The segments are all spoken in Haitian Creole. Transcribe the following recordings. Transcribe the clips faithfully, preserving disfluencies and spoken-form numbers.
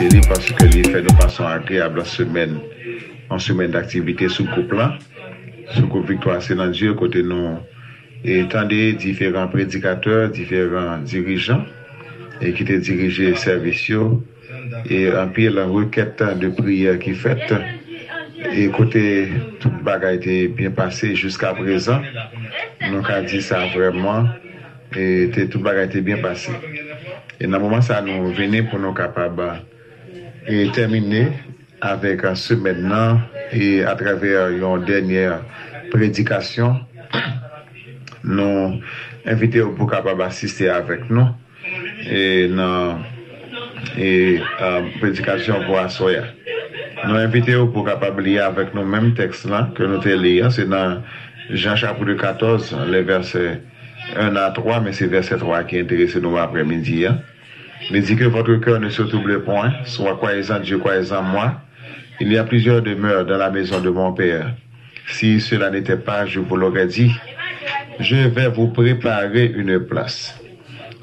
Li paske li fè nou pase yon agreyab semèn, yon semèn daktivite sou gwoup la, sou gwoup Viktwa Se nan Dye, kote nou e tande diferan predikatè, diferan dirijan e ki te dirije sèvis yo, e anpil rekèt de priyè ki fèt, e kote tout bagay te byen pase jiska prezan. Nou ka di sa vrèman, e te tout bagay te byen pase. E nan moman sa nou vini pou nou kapab e tèmine avèk semèn nan e atravè yon dènyè predikasyon. Nou envite w pou kapab asiste avèk nou e nan e predikasyon pou aswè a. Nou envite w pou kapab li avèk nou menm tèks lan ke nou te li an, se nan Jan chapit katòz, le vèsè en a twa, men se vèsè twa ki enterese nou aprèmidi a. Li di, que votre cœur ne se trouble point, soit croyez en Dieu, croyez en moi. Il y a plusieurs demeures dans la maison de mon Père. Si cela n'était pas, je vous l'aurais dit. Je vais vous préparer une place.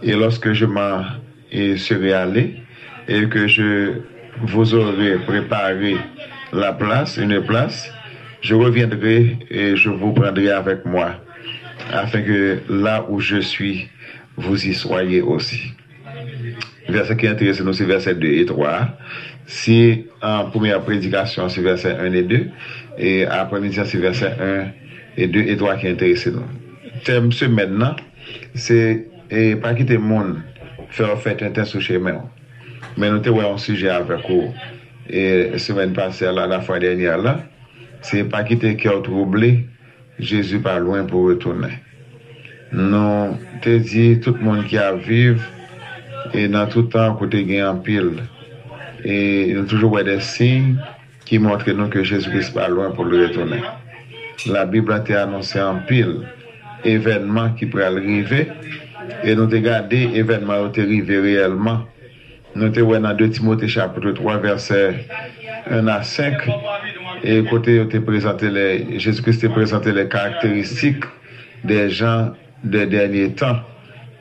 Et lorsque je m'en serai allé, et que je vous aurai préparé la place, une place, je reviendrai et je vous prendrai avec moi, afin que là où je suis, vous y soyez aussi. Vèsè ki enterese nou se vèsè de e twa. Si an premyè predikasyon se vèsè en e de, e aprèmidi an se vèsè en e de e twa ki enterese nou. Tèm semèn nan se e pa kite moun fè w fè tenten sou chemen w. Men nou te wè yon sijè avèk ou e semèn pase a la, lafwa dènyè la, se pa kite kè w twouble, Jezi pa lwen pou retounen. Nou te di tout moun ki ap viv e nan tout tan kote gen anpil, e nou toujou wè de siy ki montre nou ke Jezi Kris pa lwen pou l retounen. Labib la te anonse anpil evènman ki pral rive, e nou te gade evènman yo te rive reyèlman. Nou te wè nan de Timote chapit twa vèsè en a senk, e kote yo te prezante lè Jezi Kris te prezante lè karakteristik dè jan dè dènye tan.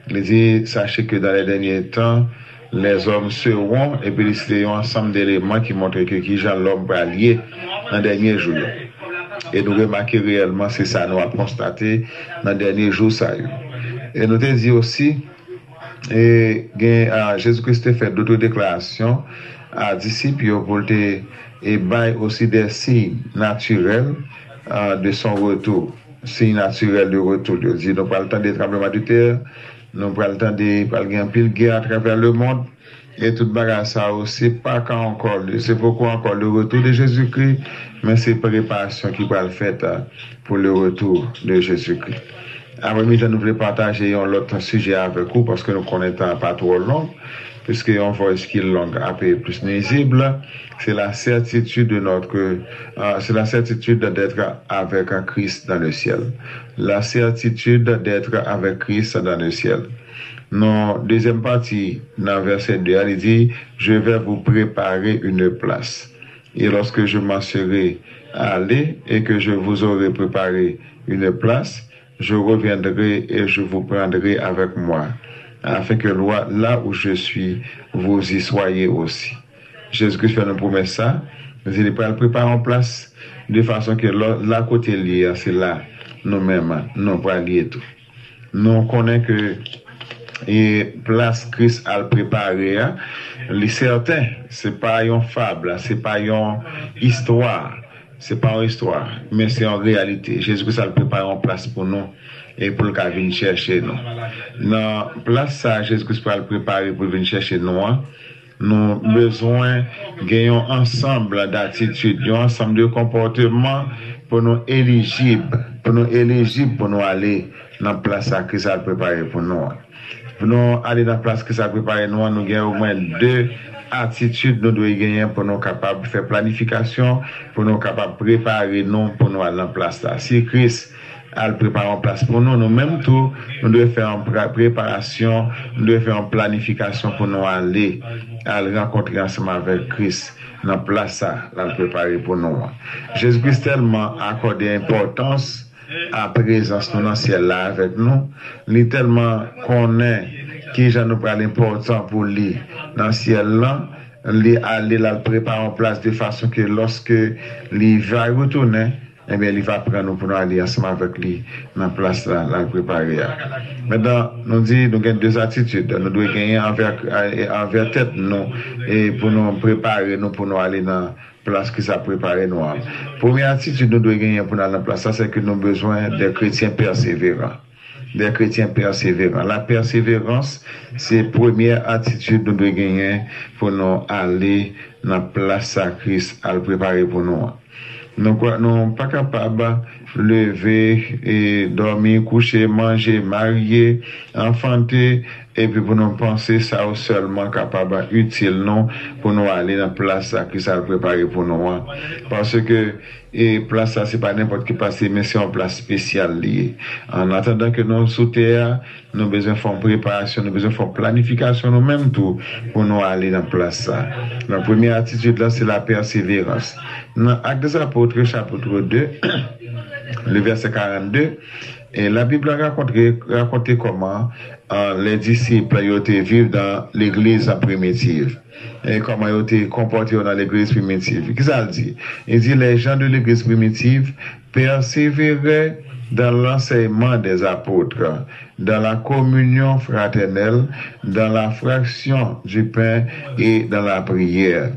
Li di, sachez que dans les derniers temps, les hommes seront, epi li site yon ansanm de eleman ki montre ke ki jan lòm pral ye nan dènye jou yo. E nou remake reyèlman se sa nou ap konstate nan dènye jou sa yo. E nou te di osi, e gen a Jezi Kris te fè dotre deklarasyon a disip yo pou l te e bay osi de siy natirèl a de son retour. Siy natirèl de retour yo di nou pral tande tranbleman de tè, nou pral tande pral gen anpil gè atravè lemond. E tout bagay sa yo se pa ka ankò, se poko ankò le retour de Jezikri, men se preparasyon ki pral fèt pou le retour de Jezikri. Aprèmidi a nou vle pataje yon lòt sijè avèk ou paske nou konnen tan an pa twò long, piske yon voice ki long ap plis nuisible. C'est la certitude de notre, euh, c'est la certitude d'être avec Christ dans le ciel. La certitude d'être avec Christ dans le ciel. Nan dezyèm pati, nan vèsè de a, li di, Je vais vous préparer une place. Et lorsque je m'en serai allé et que je vous aurai préparé une place, je reviendrai et je vous prendrai avec moi, afin que là où je suis, vous y soyez aussi. Jezi Kris fè nou pwomès sa, li di li pral prepare yon plas, de fason ke la kote li ye a, se la nou menm nou pral ye tou. Nou konnen ke e plas Kris al prepare a, li sèten, se pa yon fab, se pa yon istwa, se pa yon istwa, men se yon reyalite. Jezi Kris al prepare yon plas pou nou e pou l ka vin chèche nou. Nan plas sa a Jezi Kris pral prepare pou l vin chèche nou an, nou bezwen gen yon ansanm datitid, yon ansanm de konpòteman pou nou elijib, pou nou elijib pou nou ale nan plas sa Kris al prepare pou nou an. Pou nou ale nan plas Kris al prepare nou an, nou gen omwen de atitid nou dwe genyen pou nou kapab fè planifikasyon, pou nou kapab prepare nou pou nou al nan plas la. Si Kris al prepare yon plas pou nou, nou menm tou, nou dwe fè yon preparasyon, nou dwe fè yon planifikasyon pou nou ale, al rankontre ansanm avèk Kris nan plas sa l al prepare pou nou an. Jezi Kris tèlman akòde enpòtans a prezans nou nan syèl la avèk nou, li tèlman konnen kijan nou pral enpòtan pou li nan syèl lan, li ale, l al prepare yon plas de fason ke lòske li va retounen, ebyen, li va pran nou pou nou ale ansanm avèk li nan plas la, l al prepare a. Mentnan, nou di, nou gen de atitid nou dwe genyen anvè, anvè tèt nou, e pou nou prepare nou pou nou ale nan plas Kris ap prepare nou an. Premye atitid nou dwe genyen pou nou al nan plas la, se ke nou bezwen de kretyen pèseveran. De kretyen pèseveran. La pèseverans, se premye atitid nou dwe genyen pou nou ale nan plas sa Kris al prepare pou nou an. Nou kwa, nou pa kapab leve, e, dòmi, kouche, manje, marye, anfante, epi pou nou panse sa yo sèlman kapab itil nou pou nou ale nan plas sa Kris al prepare pou nou an. Paske, e, plas sa se pa nenpòt ki plas, men se yon plas espesyal li ye. An atandan ke nou sou tè a, nou bezwen fè yon preparasyon, nou bezwen fè yon planifikasyon nou menm tou pou nou ale nan plas sa. Donk, premye atitid la, se la pèseverans. Nan Actes des Apôtres, chapitre deux, le verset quarante-deux, e Labib la rakonte, rakonte kòman, e, lè disip yo te viv nan legliz primitiv. E kòman yo te konpòte yo nan legliz primitiv. Kisa l di? Li di, les gens de l'église primitive persévéraient dans l'enseignement des apôtres, dans la communion fraternelle, dans la fraction du pain et dans la prière.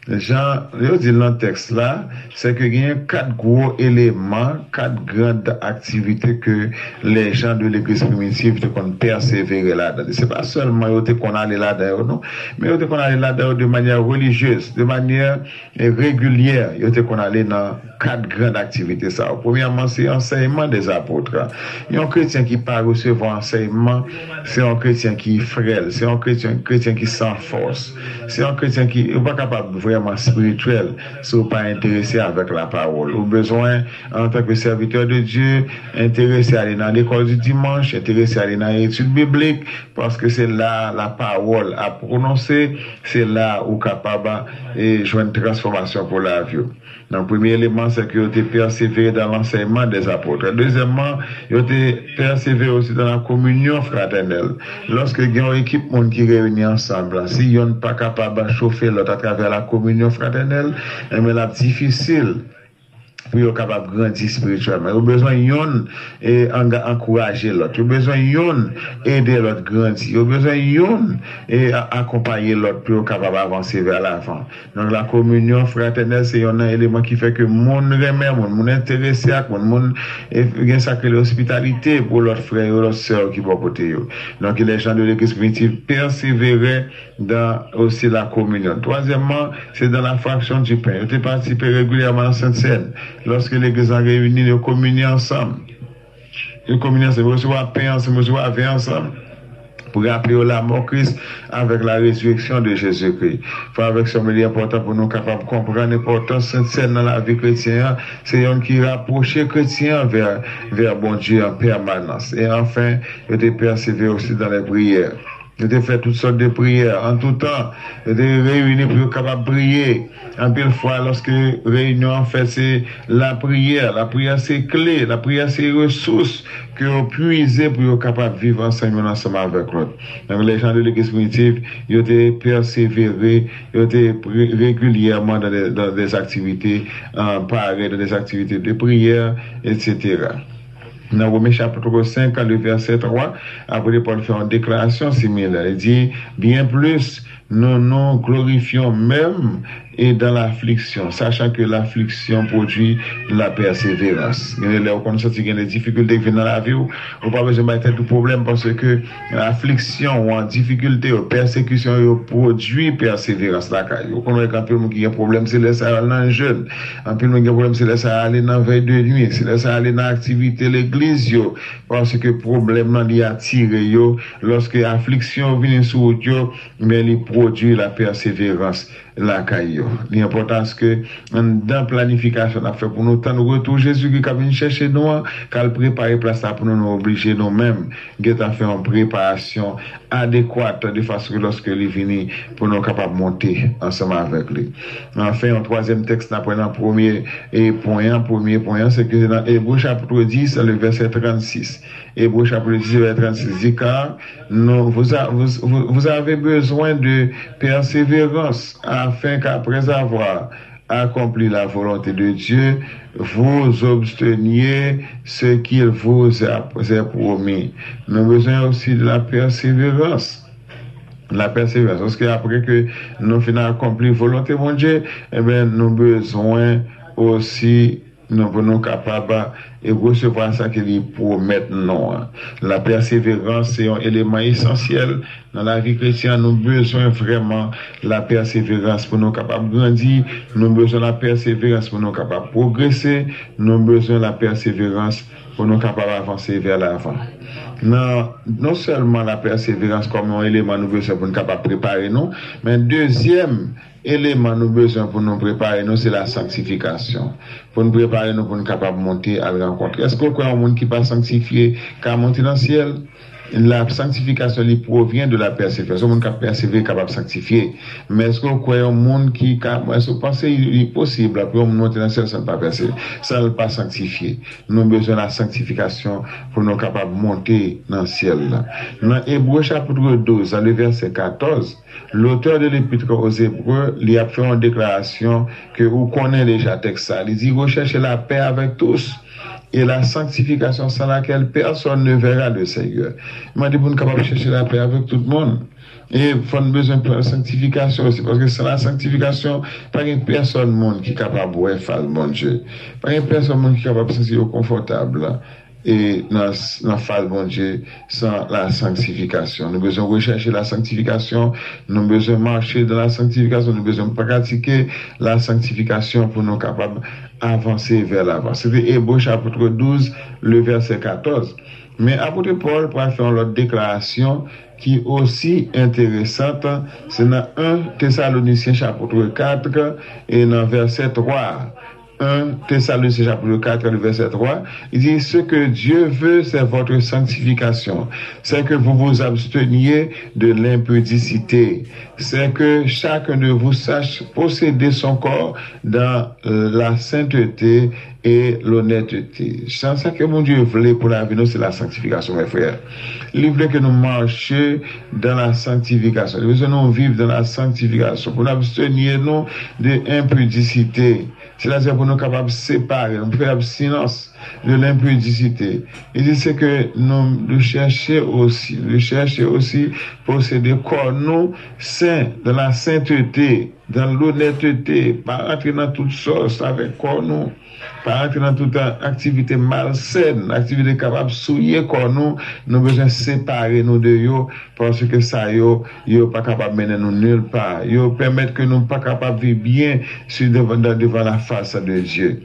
Jan yo di l nan tèks la, se ke genyen kat gwo eleman, kat grand aktivite ke les gens de l'église primitive te konn pèsevere ladan. Se pa sèlman yo te konn ale ladan yo, non, men yo te konn ale ladan yo de manyè relijyez, de manyè, e, regilyè, yo te konn ale nan kat grand aktivite sa yo. Premyèman, se ansèyman dè apot. Yon kretyen ki pa resevwa ansèyman, se yon kretyen ki frèl, se yon kretyen, kretyen ki san fòs, se yon kretyen ki, ou pa kapab vrèman espirityèl si ou pa enterese avèk lapawòl. Ou bezwen, antanke sèvitè de Dye, enterese ale nan lekòl di dimanch, enterese ale nan etid biblik, paske se la lapawòl ap pwononse, se la ou kapab, e, jwenn transfòmasyon pou lavi w. Donk, premye eleman, se ke yo te pèsevere dans l'enseignement des apôtres. Dezyèmman, yo te pèsevere osi dans la communion fraternelle. Lòske gen yon ekip moun ki reyini ansanm, si yonn pa kapab chofe lòt atravè la communion fraternelle, enben, l ap difisil pou yo kapab grandi espirityèlman. Yo bezwen yonn, e, anga-, ankouraje lòt. Yo bezwen yonn ede lòt grandi. Yo bezwen yonn, e, a-, akonpaye lòt pou yo kapab avanse vè lavan. Donk, la communion fraternelle se yonn nan eleman ki fè ke moun renmen moun, moun enterese ak moun, moun, e, gen sa k rele ospitalite pou lòt frè yo, lòt sè yo ki bò kote yo. Donk, les gens de l'église primitive persévéraient dans aussi la communion. Twazyèmman, se dans la fraction du pain. Yo te patisipe regilyèman nan Sent Sèn. Lòske legliz lan reyini, yo kominye ansanm. Yo kominye ansanm, yo resevwa pen ansanm, yo resevwa ven ansanm. Pou raple yo lamò Kris avèk la résurrection de Jésus-Christ. Frè avèk sè, li enpòtan pou nou kapab konprann enpòtans Sent Sèn nan lavi kretyen an. Se yonn ki rapwoche kretyen an vè, vè Bondye an pèmanans. E anfen, yo te pèsevere osi dans les prières. Yo te fè tout sòt de priyè an tou tan. Yo te reyini pou yo kapab priye. Anpil fwa, lòske reyinyon an fèt, se lapriyè. Lapriyè se kle, lapriyè se resous ke yo pwize pou yo kapab viv ansanm youn ansanm avèk lòt. Donk, les gens de l'église primitive, yo te pèsevere, yo te pre-, regilyèman dans des, dans des activités, euh, pareil, dans des activités de prière, et cetera. Nan Women chapit senk, le vèsè twa, apot Pòl fè yon deklarasyon similè. Li di, bien plus, nous nous glorifions même et dans l'affliction, sachant que l'affliction produit la persévérance. Gen de lè ou konn santi gen de difikilte ki vin nan lavi w, ou pa bezwen bay tèt ou pwoblèm, paske afliksyon ou an difikilte yo, pèsekisyon yo pwodui pèseverans lakay ou. Ou konn wè gen anpil moun ki gen pwoblèm, se lè sa yo al nan jèn. Anpil moun gen pwoblèm, se lè sa yo ale nan vèy de nwi, se lè sa yo ale nan aktivite legliz yo, paske pwoblèm nan li atire yo. Lòske afliksyon yo vini sou wout yo, men li pwodui la pèseverans lakay yo. Li enpòtan ke anndan planifikasyon n ap fè pou nou tann retou Jezikri k ap vin chèche nou an, k al prepare plas la pou nou, nou oblije nou menm gentan fè yon preparasyon adekwat, de fason ke lòske li vini, pou nou kapab monte ansanm avèk li. Anfen, yon twazyèm tèks n ap wè nan premye, e, pwen an, premye pwen an, se ke nan Ebre chapit dis, le vèsè trannsis. Ebre chapit dis, vèsè trannsis di, car nous, vous a-, vous, vous, vous avez besoin de persévérance afin qu'après avoir accompli la volonté de Dieu, vous obteniez ce qu'il vous a promis. Nou bezwen osi de la pèseverans. La pèseverans. Paske apre ke nou fin akonpli volonte Bondye, ebyen, nou bezwen osi nou pou nou kapab e resevwa sa ke li pwomèt nou an. La pèseverans se yon eleman esansyèl nan lavi kretyen. Nou bezwen vrèman la pèseverans pou nou kapab grandi. Nou bezwen la pèseverans pou nou kapab pwogrese. Nou bezwen la pèseverans pou nou kapab avanse vè lavan. Nan, non sèlman la pèseverans kòm yon eleman nou bezwen pou nou kapab prepare nou, men dezyèm eleman nou bezwen pou nou prepare nou, se la sanktifikasyon. Pou nou prepare nou pou nou kapab monte al rankontre. Èske w kwè yon moun ki pa sanktifye ka monte nan syèl? La sanktifikasyon li provyen de la pèseverans. Yon moun k ap pèsevere kapab sanktifye. Men èske w kwè yon moun ki ka, èske w panse li, li posib pou yon moun monte nan syèl san l pa pèse, san l pa sanktifye? Nou bezwen la sanktifikasyon pou nou kapab monte nan syèl la. Nan Ebre chapit douz, nan le vèsè katòz, lotè de lepit o Ebre, li ap fè yon deklarasyon ke ou konnen deja tèks sa. Li di, recherchez la paix avec tous et la sanctification sans laquelle personne ne verra le Seigneur. Li mande pou nou kapab chèche lapè avèk tout moun. E fò n bezwen pran sanktifikasyon osi, paske san la sanktifikasyon, pa gen pèsòn moun ki kapab wè fas Bondye. Pa gen pèsòn moun ki kapab santi yo konfòtab e nan, nan fas Bondye san la sanktifikasyon. Nou bezwen rechèche la sanktifikasyon, nou bezwen mache dan la sanktifikasyon, nou bezwen pratike la sanktifikasyon pou nou kapab avanse vè lavan. Se te Ebre chapit douz, le vèsè katòz. Men apot Pòl pral fè yon lòt deklarasyon ki osi enteresan, se nan en Tesalonisyen chapit kat e nan vèsè twa. En Tesalonisyen chapit kat, le vèsè twa, li di, ce que Dieu veut, c'est votre sanctification, c'est que vous vous absteniez de l'impudicité, c'est que chacun de vous sache posséder son corps dans la sainteté et l'honnêteté. Sa, sa ke Bondye vle pou lavi nou, se la sanktifikasyon, mes frères. Li vle ke nou mache dans la sanctification. Li bezwen nou viv dans la sanctification. Pou nou abstenir nou de enpidisite. Sètadi pou nou kapab separe, nou fè abstinans de lenpidisite. Li di se ke nou, nou chèche osi, nou chèche osi posede kò nou sen, dans la sainteté, dans l'honnêteté, pa rantre nan tout sòs avèk kò nou. Pa rantre nan tout aktivite malsèn, aktivite kapab souye kò nou. Nou bezwen separe nou de yo, paske sa yo, yo pa kapab mennen nou nil pa. Yo pèmèt ke nou pa kapab viv byen si devan, devan la fas de Dye.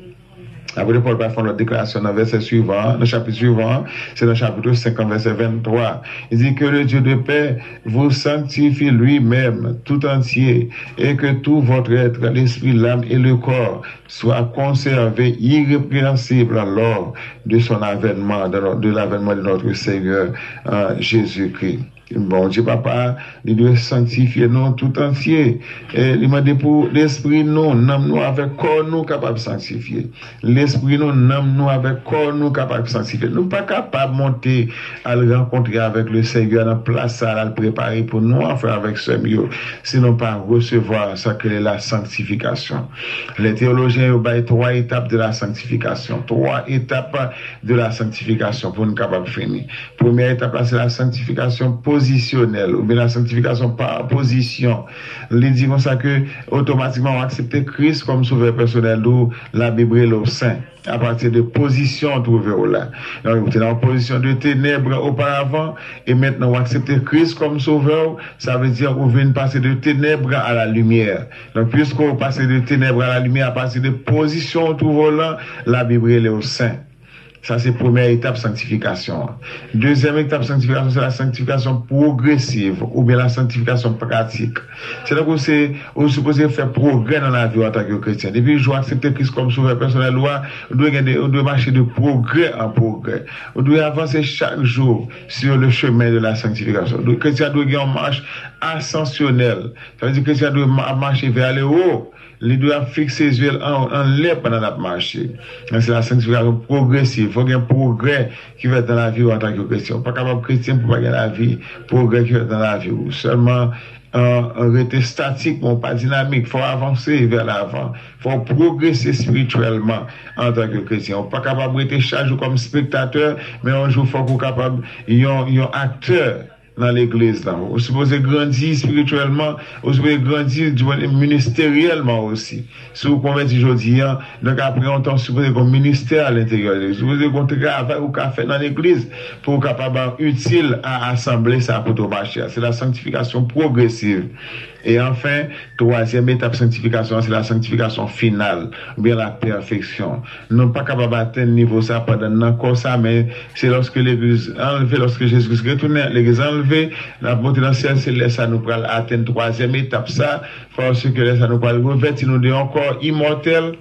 Apre Pòl pa fè yon lòt deklarasyon nan vèsè swivan an, nan chapit swivan an, se nan chapit senk an, vèsè venntwa. Li di, que le Dieu de paix vous sanctifie lui-même tout entier, et que tout votre être, l'esprit, l'âme et le corps, soit conservé irrépréhensible lors de son avènement, de, de l'avènement de notre Seigneur, euh, Jésus-Christ. Bondye Papa, li dwe sanktifye nou tout antye. E li mande pou lespri nou, nanm nou avèk kò nou kapab sanktifye. Lespri nou, nanm nou avèk kò nou kapab sanktifye. Nou pa kapab monte al rankontre avèk le Senyè nan plas sa l al prepare pou nou an, frè avèk sè m yo, si nou pa resevwa sa ke la sanktifikasyon. Les théologiens yo bay twa etap de la sanctification. Twa etap de la sanktifikasyon pou n kapab fini. Premyè etap la, se la sanktifikasyon pozisyonèl, oubyen la sanktifikasyon pa pozisyon. Li di konsa ke otomatikman w aksepte Kris kòm sovè pèsonèl ou, Labib rele w sen, apati de pozisyon w twouve w la. Donk, ou te nan yon pozisyon de tenèb oparavan, e mentnan w aksepte Kris kòm sovè w, sa vle di ou vin pase de tenèb a la limyè. Donk, piske w pase de tenèb a la limyè apati de pozisyon w twouve w lan, Labib rele w sen. Sa se premyè etap sanktifikasyon an. Dezyèm etap sanktifikasyon, se la sanktifikasyon pwogresiv oubyen la sanktifikasyon pratik. Se tankou se, ou sipoze fè pwogrè nan lavi w antanke kretyen. Depi jou w aksepte Kris kòm sovè pèsonèl ou a, ou dwe gen de, ou dwe mache de pwogrè an pwogrè. Ou dwe avanse chak jou sur le chemin de la sanctification. Dwe, kretyen an dwe gen yon mach asansyonèl. Sa vle di kretyen an dwe ma-, mache vers le haut. Li dwe ap fikse zye l an, anlè pandan l ap mache. Men se la sanktifikasyon pwogresiv. Fò gen pwogrè ki fèt nan lavi w antanke kretyen. Ou pa kapab kretyen pou pa gen lavi, pwogrè ki fèt nan lavi w. Sèlman rete statik, men w pa dinamik. Fò w avanse vè lavan. Fò w pwogrese espirityèlman antanke kretyen. Ou pa kapab rete chak jou kòm spektatè, men yon jou fòk ou kapab yon, yon aktè nan legliz la. Ou sipoze grandi espirityèlman, ou sipoze grandi di mwen ministeryèlman osi. Si w konvèti jodi a, donk apre yon tan, ou sipoze gen yon ministè a lenteryè de legliz. Ou sipoze gen yon travay ou ka fè nan legliz pou w kapab itil a asanble sa a kote w mache a. Se la sanktifikasyon pwogresiv. E anfen, twazyèm etap sanktifikasyon an, se la sanktifikasyon final, oubyen la pèfeksyon. Nou pa kapab atenn nivo sa pandan n nan kò sa, men se lòske legliz anlve, lòske Jezi Kris retounen, legliz anlve, n ap monte nan syèl, se lè sa nou pral atenn twazyèm etap sa, paske lè sa nou pral revèti nou de yon kò imòtèl,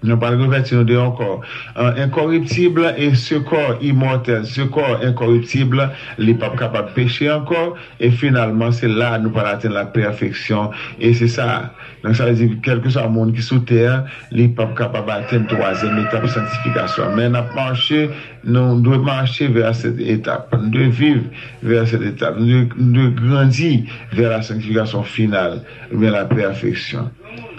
nou pral revèti nou de yon kò, euh, enkoriptib, e se kò imòtèl, se kò enkoriptib, li p ap kapab peche ankò, e finalman, se la a nou pral atenn la pèfeksyon, e se sa. Donk, sa vle di, kèlkeswa moun ki sou tè a, li p ap kapab atenn twazyèm etap sanktifikasyon. Men n ap mache, nou dwe mache vè sèt etap, nou dwe viv vè sèt etap, nou dwe, nou dwe grandi vè la sanktifikasyon final, oubyen la pèfeksyon.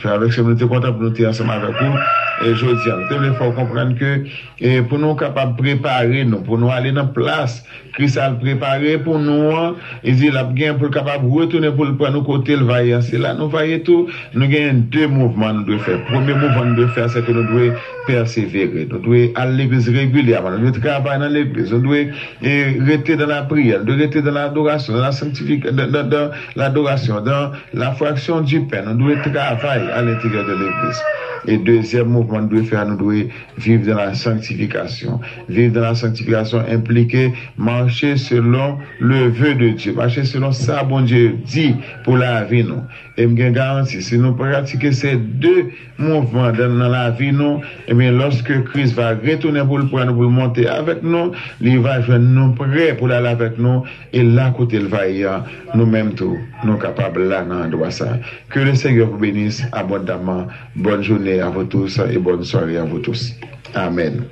Frè avèk sè, nou te kontan pou nou te ansanm avèk ou, e jodi a. Nou te vle fè w konprann ke, e pou nou kapab prepare nou, pou nou ale nan plas Kris al prepare pou nou an, li di l ap gen pou l kapab retounen pou l pran nou kote l va ye an. Se la nou va ye tou, nou genyen de mouvman nou dwe fè. Premye mouvman nou dwe fè, se ke nou dwe pèsevere. Nou dwe al legliz regilyèman. Nou dwe travay nan legliz. Nou dwe, e, rete dan lapriyè. Nou dwe rete dan ladorasyon, dan la sanktifika-, dan, dan, dan ladorasyon, dan la fraction du pain. Nou dwe travay a lenteryè de legliz. E dezyèm mouvman nou dwe fè a, nou dwe viv dan la sanktifikasyon. Viv dan la sanktifikasyon enplike mache selon le vœu de Dieu, mache selon sa Bondye di pou lavi nou. E m gen garanti, si nou pratike se de mouvman dan, nan lavi nou, ebyen, lòske Kris va retounen pou l pran nou, pou l monte avèk nou, li va jwenn nou prè pou l ale avèk nou, e la kote l va ye a, nou menm tou, nou kapab la nan andwa sa. Que le Seigneur vous bénisse abondamment. Bonne journée à vous tous et bonne soirée à vous tous. Amen.